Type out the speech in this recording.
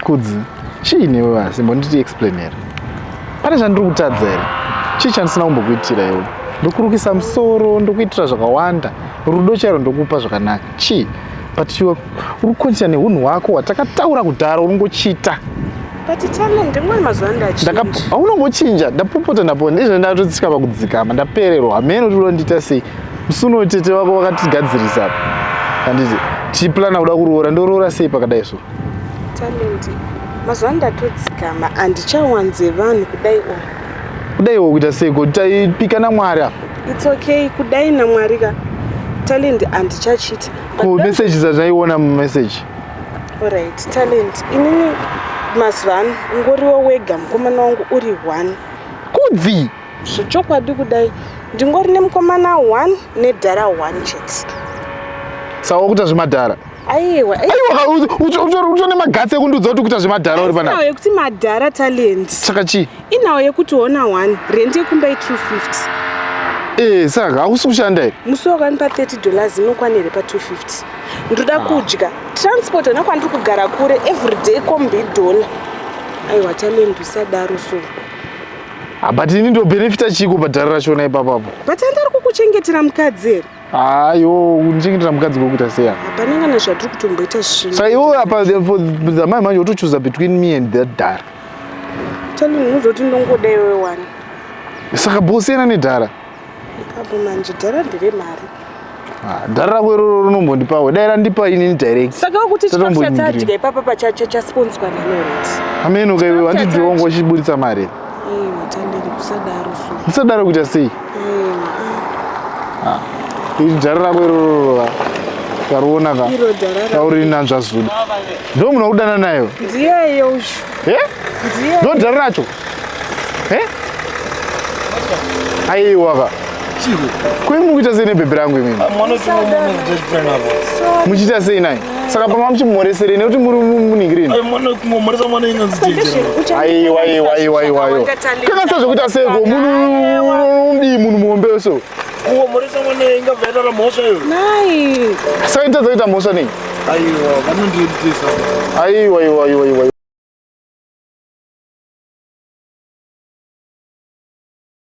Kudzi, chii newe asi mbonditi explainera. Pane zvandiri kutadza here? Chii chandisina kumbokuitira iwe? Ndokurukisa musoro, ndokuitira zvakawanda, rudo chairo ndokupa zvakanaka. Chii? But you are uri kukonzera neunhu hwako hwatakataura kudhara uri kungochita. But Talent, ndingori mazuva ndachinja. Haunombochinja, ndapopota ndapo ndizvo ndatotsika pakudzikama, ndapererwa. Hameno kuti unondiita sei. Musi uno tete wako wakatigadzirisa apa. Handiti tichiplana kuda kuroora, ndoroora sei pakadai so? Talent, mazuva ndatodzikama, handichawanze vanhu kudai o. Kudaiwo kuita sei ko taipika naMwari apa. It's okay, kudai naMwari ka. Talent handichachita. Ko message dzataiona mumessage. Alright, Talent, inini mazuva ano ungoriwo wega mukomana wangu uri one. Kudzi. Zvechokwadi kudai ndingori nemukomana one nedhara one chete. Saka wakuita zvemadhara. Aiwa, Aiwa utori nemagatsi ekundiudza kuti kuita zvemadhara uri panapa. Inhau yekuti madhara Talent. Saka chii? Inhau yekuti ona one, rent yekumba i250. Eh, saka hausi kushanda here? Musi wakanipa $30 inokwana here pa250? Ndoda kudya. Transport ona kwandiri kugara kure everyday kombi idollar. Aiwa Talent usadaro so. Ah, but ini ndobenefita chiko padhara rachona ipapapo. But andari kukuchengetera mukadzi here? Hayo, kuchengetera mukadzi kwokuita sei apa? Hapana kana zvatiri kutomboita zvinhu. Saka iwe apa for the mai manje wotochuza between me and that dhara. Talent unozoti ndongoda iwe one. Saka bosiyana nedhara. Ipapo manje dhara nderemari. Ah, dhara rako iroro rinombondipawo. Dai randipa inini direct. Saka kuti chikafu Tatombonyingirira. chatadya ipapa chasponswa nani already. Ameno kaiwe handiti wangu wachiburitsa mari. Aiwa Talent usadaro so. Ndisadaro kuita sei? Aiwa. Iri dhara rako iroro kariona ka. Iro dhara rako. Kauri nanzva zuda. Ndo munhu wakudana nayo. Ndiye ushu. Eh? Ndiye. Ndo dhara racho. Eh? Aiwa ka. Chiko. Koi mukuita sei nebhebhi rangu imimi? Mwana chimwe Muchiita sei naye? Saka pama muchimuhoreserei nekuti muri munhingirini? Mwana kungomhoresa mwana inganzi chenjera. Aiwa aiwa aiwa aiwa aiwa. Kakasa zvekuita seiko munhu unodii munhu muhombe so. Kungomhoresa mwana ingabva yatara mhosva iyo. Nai. Saka nditadza kuita mhosva nei? Aiwa, vanondiitisa. Aiwa aiwa aiwa aiwa.